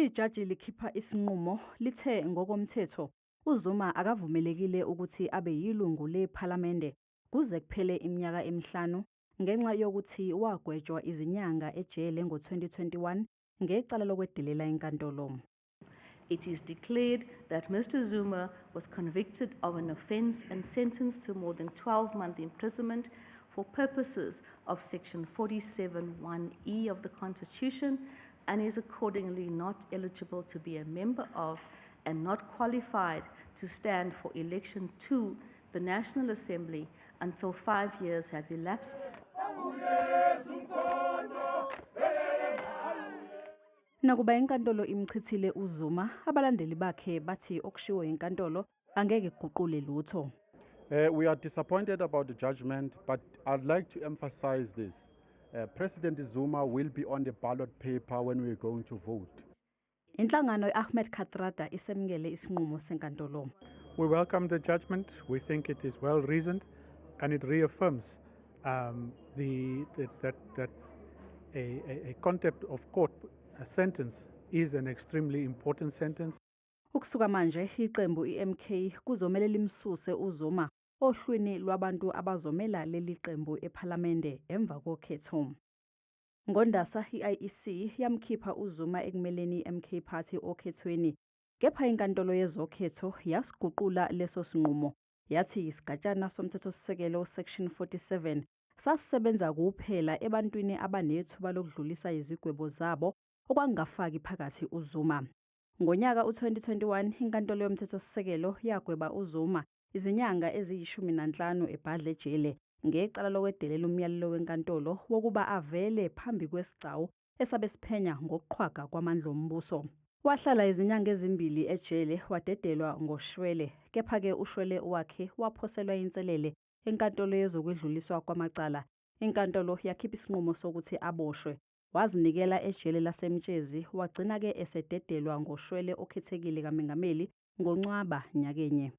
Ijaji likhipha isinqumo lithe ngokomthetho uZuma akavumelekile ukuthi abe yilungu lePhalamende kuze kuphele iminyaka emihlanu ngenxa yokuthi wagwetshwa izinyanga ejele ngo-2021 ngecala lokwedelela inkantolo. It is declared that Mr. Zuma was convicted of an offence and sentenced to more than 12 month imprisonment for purposes of Section 47(1)(e) of the Constitution and is accordingly not eligible to be a member of and not qualified to stand for election to the National Assembly until 5 years have elapsed. Nakuba inkantolo imchithile uZuma, abalandeli bakhe bathi okushiwo inkantolo angeke kuguqule lutho. We are disappointed about the judgment, but I'd like to emphasize this. President Zuma will be on the ballot paper when we're going to vote. Inhlangano iAhmed Kathrada isemukele isinqumo senkantolo. We welcome the judgment. We think it is well reasoned and it reaffirms that a contempt of court a sentence is an extremely important sentence. Ukusuka manje iqembu iMK kuzomele limsuse uZuma ohlwini lwabantu abazomela leli qembu ePhalamende emva kokhetho. NgoNdasa i-IEC yamkhipha uZuma ekumeleni iMK Party okhethweni, kepha inkantolo yezokhetho yasiguqula leso sinqumo, yathi isigatshana somthethosisekelo section 47 sasisebenza kuphela ebantwini abanethuba lokudlulisa izigwebo zabo, okwangafaki phakathi uZuma. Ngonyaka u-2021 inkantolo yomthethosisekelo yagweba uZuma izinyanga eziyi-15 ebhadla ejele ngecala lokwedelela umyalelo wenkantolo wokuba avele phambi kwesigcawu esabe siphenya ngokuqhwaga kwamandla ombuso. Wahlala izinyanga ezimbili ejele, wadedelwa ngoshwele, kepha-ke ushwele wakhe waphoselwa inselele enkantolo yezokwedluliswa kwamacala. Inkantolo yakhipha isinqumo sokuthi aboshwe. Wazinikela ejele laseMtshezi, wagcina-ke esededelwa ngoshwele okhethekile kaMengameli ngoNcwaba nyakenye.